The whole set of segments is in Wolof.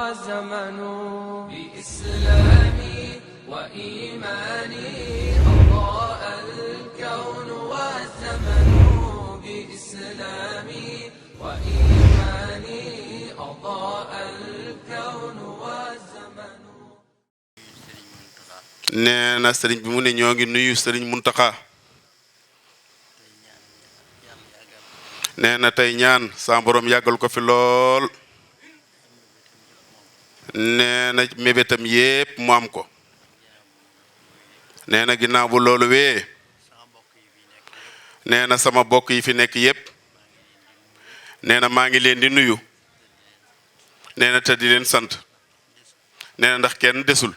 والزمن بإسلامي وإيماني أضاء الكون والزمن بإسلامي وإيماني أضاء الكون والزمن. nee na sëriñ bi mu ne ñoo ngi nuyu sëriñ Muntaxa. nee na tey ñaan sa borom yàggal ko fi lool. nee na mébétam yépp mu am ko. nee na ginnaaw bu loolu wee. nee na sama bokk yi fi nekk yépp. nee na maa ngi leen di nuyu. nee na te di leen sant. nee na ndax kenn desul.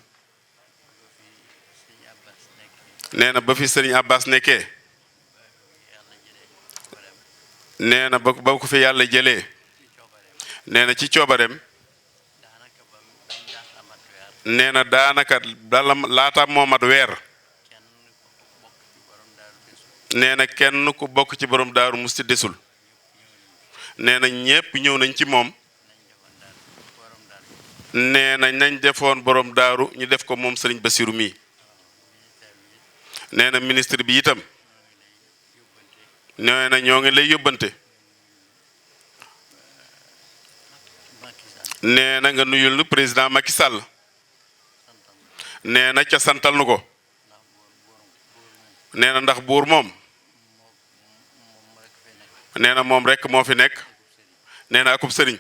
nee na ba fi sëriñ Abbas nekkee. nee na ba ko fi yàlla jëlee. nee na ci coobareem. nee na daanaka laata moo mat weer. nee na kenn ku bokk ci borom daaru musti desul. nee na ñépp ñëw nañ ci moom. nee na nañ defoon borom daaru ñu def ko moom sëriñ Basiru mii. nee na ministre bi itam. nee na ñoo ngi lay yóbbante. nee na nga nuyul nu président Macky Sall. nee na ca santal nu ko. nee na ndax buur moom. nee na moom rekk moo fi nekk. nee na akub sëriñ.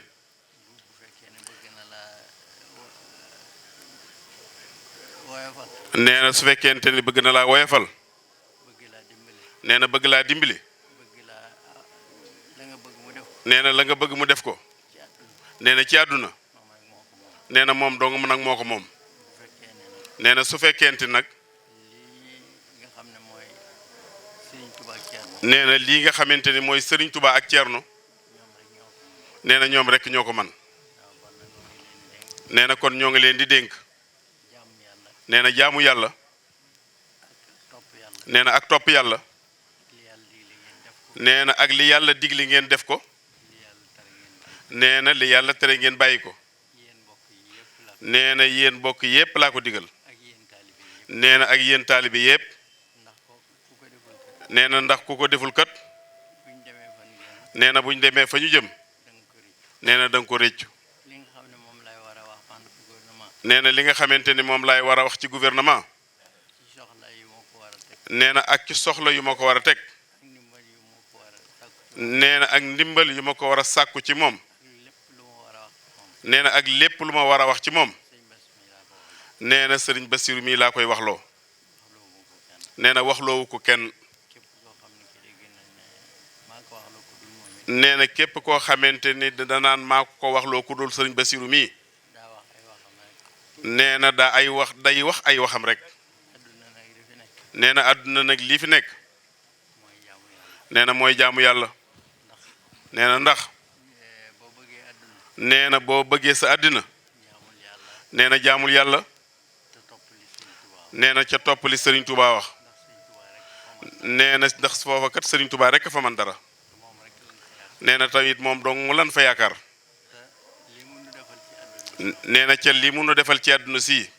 nee na su fekkente ni bëgg na laa woyofal. nee na bëgg laa dimbali. nee na la nga bëgg mu def ko. nee na ci àdduna. nee na moom dong nag moo ko moom. nee na su fekkente nag. nee na lii nga xamante ni mooy Serigne Touba ak Thierno. nee na ñoom rek ñoo ko man. nee na kon ñoo ngi leen di dénk. nee na jaamu yàlla. nee na ak topp yàlla. nee na ak li yàlla digli ngeen def ko. nee na li yàlla tere ngeen bàyyi ko. nee na yéen mbokk yépp laa ko digal. nee na ak yéen taalibe yépp. nee na ndax ku ko deful kat. nee na buñ demee fa ñu jëm. nee na danga ko réccu. nee na li nga xamante ni moom laay war a wax ci gouvernement. nee na ak ci soxla yu ma ko war a teg. nee na ak ndimbal yu ma ko war a sàkku ci moom. nee na ak lépp lu ma war a wax ci moom. nee na sëriñ Basiru mii laa koy waxloo. nee na waxloowu ko kenn. nee na képp koo xamante ni danaan maa ko waxloo ku dul sëriñ Basiru mii. nee na day wax ay waxam rek. nee na àdduna nag lii fi nekk. nee na mooy jaamu yàlla. nee na ndax. nee na boo bëggee sa àddina. nee na jaamul yàlla. nee na ca topp li Serigne Touba wax. nee na ndax foofa kat Serigne Touba rek fa man dara. nee na tamit moom dong mu lan fa yaakaar. nee na ca li mu nu defal ci àdduna si.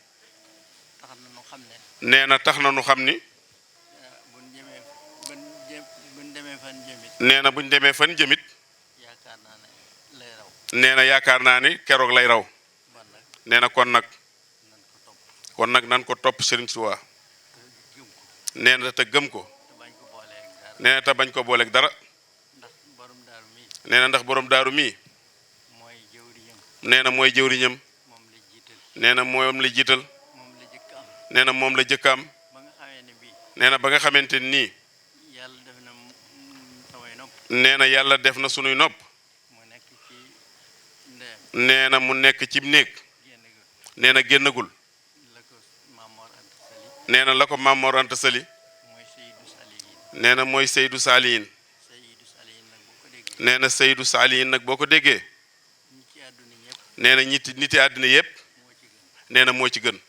nee na tax na nu xam ni. nee na buñ demee fan jëmit. nee na yaakaar naa ni keroog lay raw. nee na kon nag nan ko topp Serigne Touba. nee na te gëm ko. nee na te bañ ko booleeg dara. nee na ndax borom daaru mii. nee na mooy jëwriñam. nee na moom la jiital. nee na moom la jëkk am. nee na ba nga xamante nii. nee na yàlla def na sunuy nopp. nee na mu nekk ci néeg. nee na génnagul. nee na la ko Maam Mor Anta Sali. nee na mooy Seydou Salihin. nee na Seydou Salihin nag boo ko déggee. nee na niti àddina yépp. nee na moo ci gën.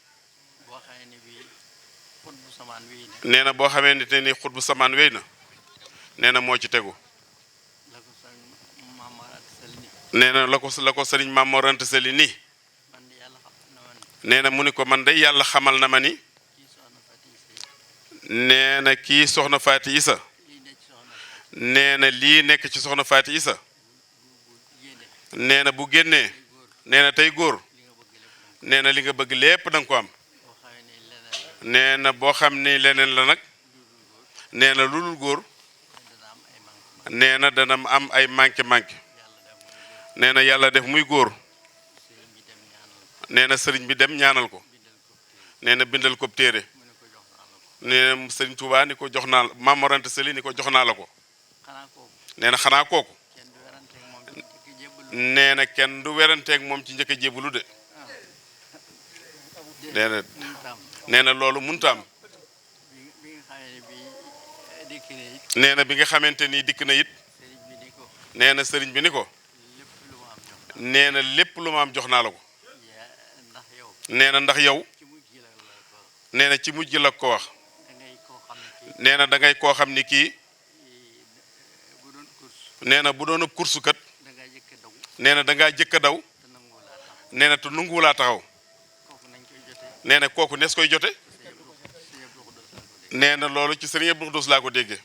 nee na boo xamee ni xutbu samaan wéy na. nee na moo ci tegu. nee na la ko sëriñ Maam Mor Anta Sali nii. nee na mu ni ko man day yàlla xamal na ma ni nee na kii soxna Faati Isa nee na lii nekk ci soxna Faati Isa nee na bu génnee nee na tey góor nee na li nga bëgg lépp danga ko am nee na boo xam ni leneen la nag nee na lu dul góor nee na dana am ay manqué nee na yàlla def muy góor nee na sëriñ bi dem ñaanal ko nee na bindal ko téere nee na sëriñ Tuubaa ni ko jox naa Maam Mor Anta Sali ni ko jox naa la ko nee na xanaa kooku nee na kenn du weranteeg moom ci njëkk a jébbalu de nee na loolu mënut a am nee na bi nga xamante ni dikk na it nee na sëriñ bi ni ko nee na lépp lu ma am jox naa la ko nee na ndax yow nee na ci mujj la ko wax nee na da ngay koo xam ni kii nee na bu doon ab kursu kat nee na da ngaa jëkk a daw nee na te nanguwulaa taxaw nee na kooku nees koy jote nee na loolu ci sëriñ Abdou Khoudoss laa ko déggee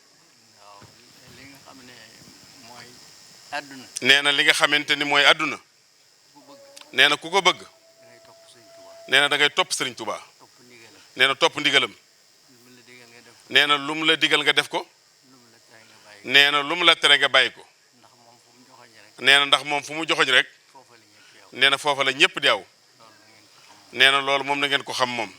nee na li nga xamante ni mooy àdduna nee na ku ko bëgg nee na da ngay topp sëriñ Touba nee na topp ndigalam nee na lu mu la digal nga def ko nee na lu mu la tere nga bàyyi ko nee na ndax moom fu mu joxoñ rek nee na foofa la ñëpp di aw nee na loolu moom na ngeen ko xam moom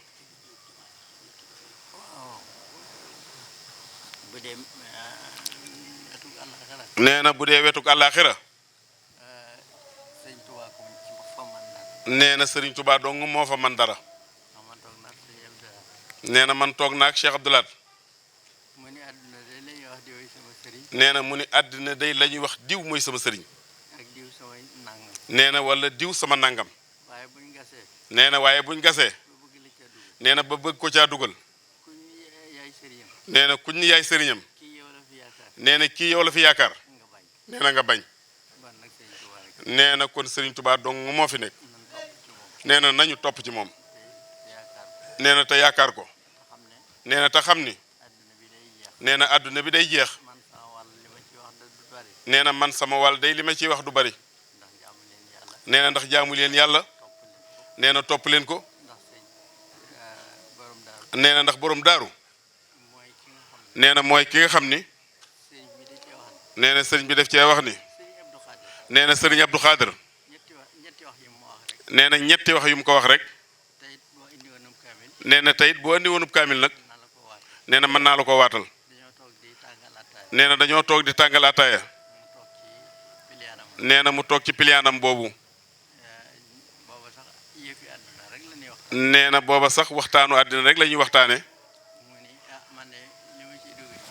nee na bu dee wetuk àllaaxira nee na sëriñ Touba dong moo fa man dara nee na man toog naak Cheikh Abdoulaat nee na mu ni àddina day la ñuy wax diw mooy sama sëriñ nee na wala diw sama nangam nee na waaye buñ gasee nee na ba bëgg ko caa dugal nee na kuñ ni yaay sëriñam nee na kii yow la fi yaakaar nee na nga bañ nee na kon sëriñ Touba dong moo fi nekk nee na nañu topp ci moom nee na te yaakaar ko nee na te xam ni nee na àdduna bi day jeex nee na man sama wàll day li ma ciy wax du bari nee na ndax jaamu leen yàlla nee na topp leen ko nee na ndax borom daaru nee na mooy ki nga xam ni nee na sëriñ bi def cee wax ni nee na sëriñ Abdou Khadir nee na ñetti wax yu mu ko wax rek nee na teyit boo andi woonub kaamil nag nee na mën naa la ko waatal nee na dañoo toog di tàngal ataaya nee na mu toog ci piliyaanam boobu nee na booba sax waxtaanu àddina rek la ñuy waxtaane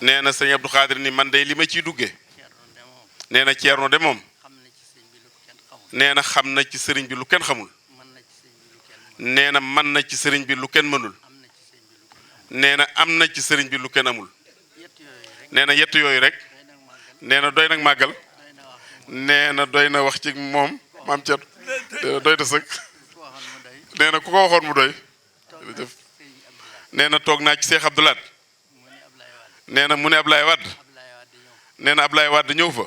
nee na sëñ Abdou Khadir ni man day li ma ciy duggee nee na Ceerno de moom nee na xam na ci sëriñ bi lu kenn xamul nee na mën na ci sëriñ bi lu kenn mënul nee na am na ci sëriñ bi lu kenn amul nee na yett yooyu rek nee na doy nag màggal nee na doy na wax ci moom maam Thierno nee na doy na sëkk nee na ku ko waxoon mu doy jërëjëf nee na toog naa ci Cheikh Abdoulaat nee na mu ne Ablaye Wade nee na Ablaye Wade ñëw fa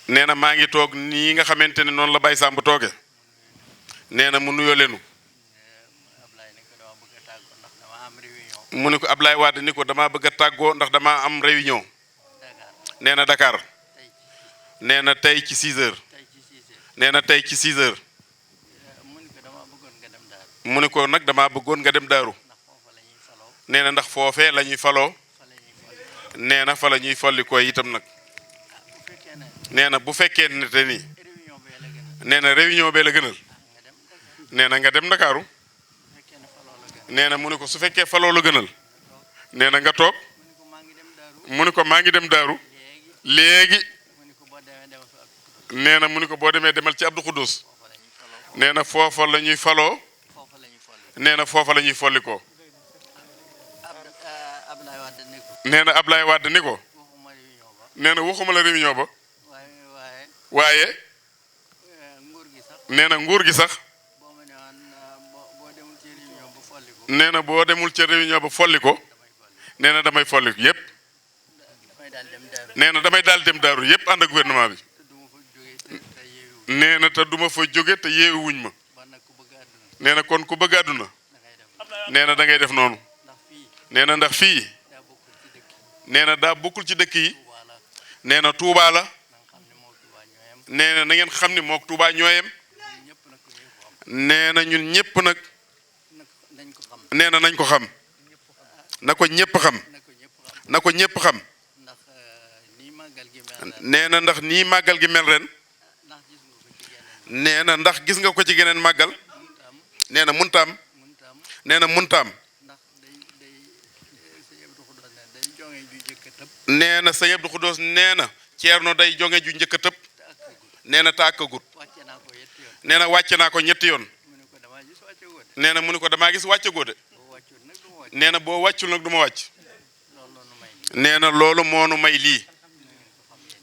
nee na maa ngi toog nii nga xamante ne noonu la Baye Samb tooge nee na mu nuyoo leenu mu ne ko Ablaye Wade ni ko damaa bëgg a tàggoo ndax damaa am réunion nee na Dakar nee na tey ci 6 heures nee na tey ci 6 heures mu ne ko nag damaa bëggoon nga dem daaru nee na ndax foofee la ñuy faloo nee na fa la ñuy folli koy itam nag nee na bu fekkee ne te nii nee na réunion bee la gënal nee na nga dem Ndakaaru nee na mu ne ko su fekkee faloo la gënal nee na nga toog mu ne ko maa ngi dem daaru léegi nee na mu ne ko boo demee demal ci Abdou Khoudoss nee na foofa la ñuy faloo nee na foofa la ñuy folli ko nee na Ablaye Wade ni ko nee na waxuma la réunion ba waaye nee na nguur gi sax nee na boo demul ca réunion ba folli ko nee na damay folli ko yëpp nee na damay daal dem daaru yëpp ànd ak gouvernement bi nee na te duma fa jóge te yeewu wuñ ma nee na kon ku bëgg àdduna nee na da ngay def noonu nee na ndax fii nee na daa bokkul ci dëkk yi nee na Touba la nee na na ngeen xam ni mook Touba ñooyem nee na ñun ñëpp nag nee na nañ ko xam na ko ñëpp xam na ko ñëpp xam nee na ndax nii màggal gi mel ren nee na ndax gis nga ko ci geneen màggal nee na muntaam nee na muntaam nee na sëñ Abdou Khoudoss nee na Ceerno day jonge ju njëkk a tëb nee na tàkkagut nee na wàcce naa ko ñetti yoon nee na mu ne ko damaa gis wàcce goo de nee na boo wàccul nag du ma wàcc nee na loolu moonu may lii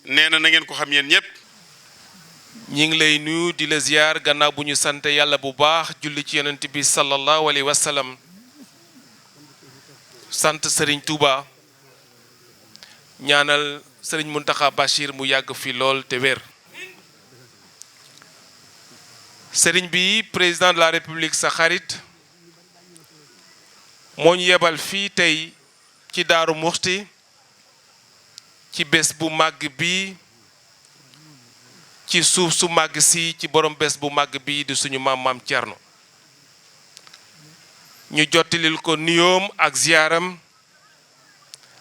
nee na na ngeen ko xam yéen ñëpp. ñi ngi lay nuyu di la ziyaar gannaaw bu ñu sant yàlla bu baax julli ci yonent bi sallallahu alayhi wa sallam sant Serigne Touba ñaanal Serigne Mountakha Bachir mu yàgg fi lool te wér. Serigne bi président de la République sa xarit moo ñu yebal fii tey ci Daaru Muxti ci bés bu màgg bi ci suuf su màgg si ci borom bés bu màgg bi di suñu maam Thierno ñu jottalil ko nuyoom ak ziyaaram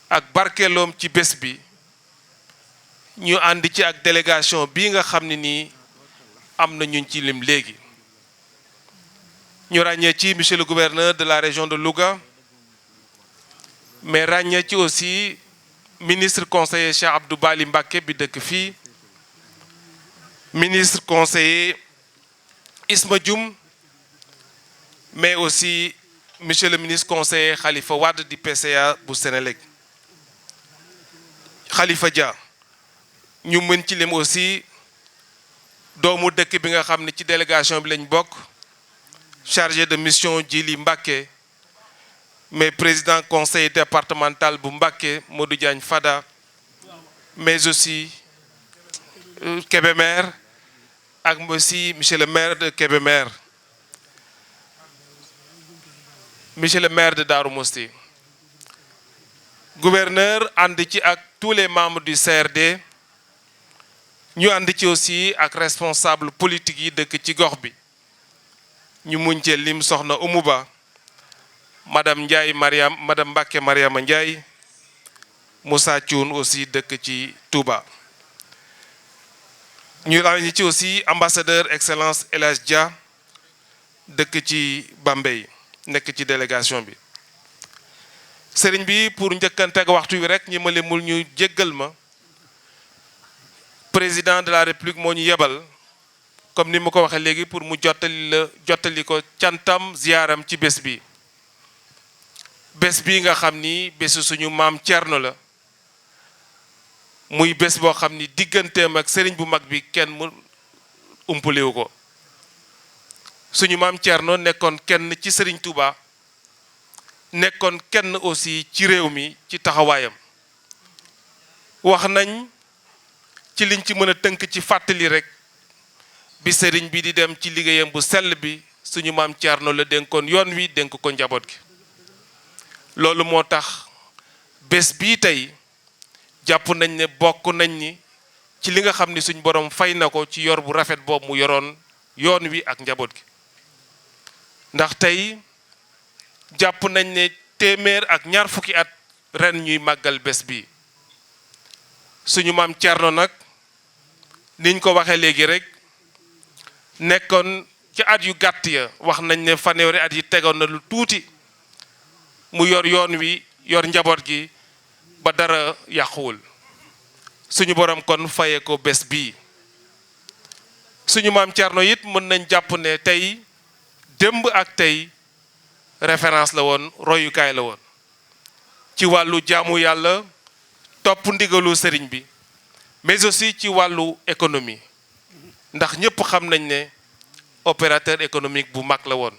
ak barkeeloom ci bés bi ñu ànd ci ak délégation bii nga xam ne nii am na ñun ci lim léegi ñu ràññee ci monsieur le gouverneur de la région de Louga mais ràññee ci aussi ministre conseiller Cheikh Abdou Bali Mbacké bi dëkk fii ministre conseiller Isma Dioum mais aussi monsieur le ministre conseiller Khalifa Wade di PCA bu Sénélec Khalifa Dia ñu mën ci lim aussi doomu dëkk bi nga xam ne ci délégation bi lañ bokk chargé de mission Djili Mbacké mais président conseil départemental bu Mbacké Modou Diagne Fada mais aussi Kébémer ak aussi monsieur le maire de Kébémer monsieur le maire de Darou Mouhty gouverneur ànd ci ak tous les membres du CRD ñu ànd ci aussi ak responsable politique yi dëkk ci gox bi ñu muñ cee lim soxna Oumou Ba madame Ndiaye Mariam madame Mbacké Mariama Ndiaye Moussa Thioune aussi dëkk ci Touba ñu ràññee ci aussi ambassadeur excellence El Hadj Dia dëkk ci Bambey nekk ci délégation bi sëriñ bi pour njëkkanteeg waxtu wi rek ñi ma limul ñu jéggal ma président de la république moo ñu yebal comme ni ma ko waxee léegi pour mu jottali ko cantam ziyaaram ci bés bi nga xam ni bésu suñu maam Thierno la muy bés boo xam ni digganteem ak sëriñ bu mag bi kenn mu umpaliwu ko suñu maam Thierno nekkoon kenn ci sëriñ Touba nekkoon kenn aussi ci réew mi ci taxawaayam wax nañ ci liñ ci mën a tënk ci fàttali rek bi sëriñ bi di dem ci liggéeyam bu sell bi suñu maam Thierno la dénkoon yoon wi dénk ko njaboot gi loolu moo tax bés bii tey jàpp nañ ne bokk nañ ni ci li nga xam ni suñ borom fay na ko ci yor bu rafet boobu mu yoroon yoon wi ak njaboot gi ndax tey jàpp nañ ne téeméer ak ñaar fukki at ren ñuy màggal bés bi suñu maam Thierno nag niñ ko waxee léegi rek nekkoon ci at yu gàtt ya wax nañ ne fanweeri at yi tegoon na lu tuuti mu yor yoon wi yor njaboot gi ba dara yàquwul suñu borom kon fayee ko bés bii suñu maam Thierno it mën nañ jàpp ne tey démb ak tey référence la woon royukaay la woon ci wàllu jaamu yàlla topp ndigalu sëriñ bi mais aussi ci wàllu économie ndax ñëpp xam nañ ne opérateur économique bu mag la woon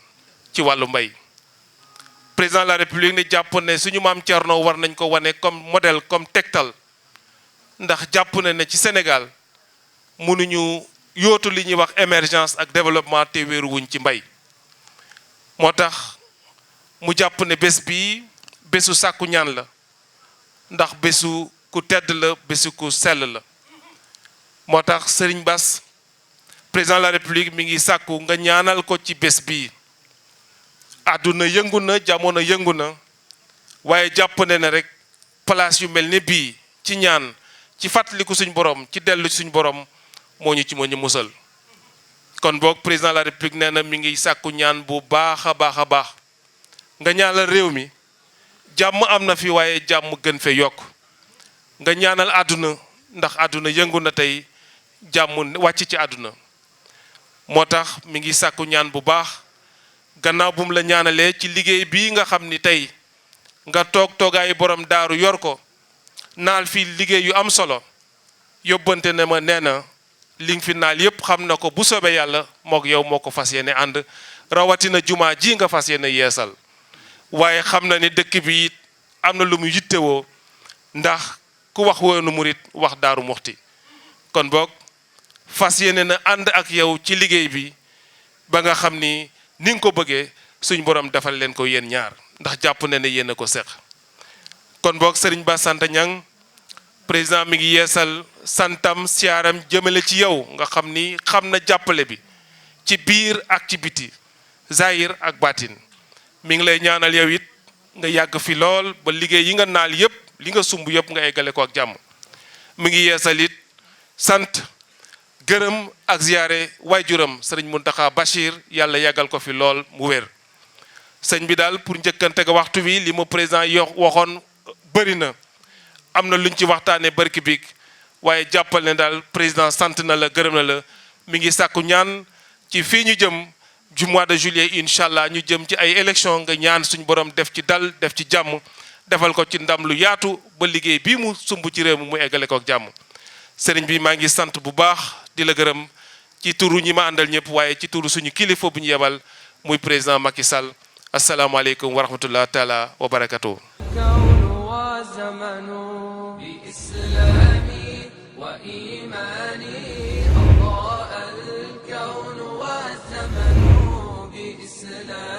ci wàllu mbay. Président de la République ne jàpp ne suñu maam Thierno war nañ ko wane comme modèle comme tegtal ndax jàpp ne ci Sénégal mënuñu yootu li ñuy wax émergence ak développement te wéeru wuñ ci mbay. moo tax mu jàpp ne bés bii bésu sàkku ñaan la ndax bésu ku tedd la bésu ku sell la. moo tax Serigne Bass président de la République mi ngi sàkku nga ñaanal ko ci bés bii. àdduna yëngu na jamono yëngu na waaye jàpp ne rek place yu mel ni bii ci ñaan ci fàttaliku suñ borom ci dellu suñ borom moo ñu ci mën a musal. kon boog président de la République nee na mi ngi sàkku ñaan bu baax a baax a baax nga ñaanal réew mi jàmm am na fi waaye jàmm gën fee yokk nga ñaanal àdduna ndax àdduna yëngu na tey jàmm wàcc ci àdduna. moo tax mi ngi sàkku ñaan bu baax gannaaw bu mu la ñaanalee ci liggéey bii nga xam ni tey nga toog toogaayu borom daaru yor ko naal fii liggéey yu am solo yóbbante ne ma nee na li nga fi naal yépp xam na ko bu soobee yàlla mook yow moo ko fas yéene ànd rawatina jumaa ji nga fas yéene yeesal. waaye xam na ni dëkk bi it am na lu mu yittewoo ndax ku wax woonu murit wax Daaru Muxti kon boog fas yéene na ànd ak yow ci liggéey bi ba nga xam ni nga ko bëggee suñ borom defal leen ko yéen ñaar ndax jàpp ne yéen a ko seq. kon boog Serigne Bass Anta Niang président mi ngi yeesal santam siyaaram jëmale ci yow nga xam ni xam na jàppale bi ci biir ak ci biti zahir ak batin mi ngi lay ñaanal yow it nga yàgg fi lool ba liggéey yi nga naal yépp li nga sumb yépp nga eggale ko ak jàmm. mi ngi yeesal it sant gërëm ak ziyaare waajuram sëriñ Muntaxa Bachir yàlla yàggal ko fi lool mu wér. sëñ bi daal pour njëkkante ga waxtu wi li mu président waxoon bëri na am na luñ ci waxtaanee barki biig waaye jàppal ne daal président sant na la gërëm na la mi ngi sàkku ñaan ci fii ñu jëm du mois de juillet incha allah ñu jëm ci ay élection nga ñaan suñu borom def ci dal def ci jàmm defal ko ci ndam lu yaatu ba liggéey bii mu sumb ci réew mi mu eggale ko ak jàmm. sëriñ bi maa ngi sant bu baax di la gërëm ci turu ñi ma àndal ñëpp waaye ci turu suñu kilifa bu ñu yebal muy président Macky Sall asalaamaaleykum wa rahmatullah taala wa barakatuh. السلام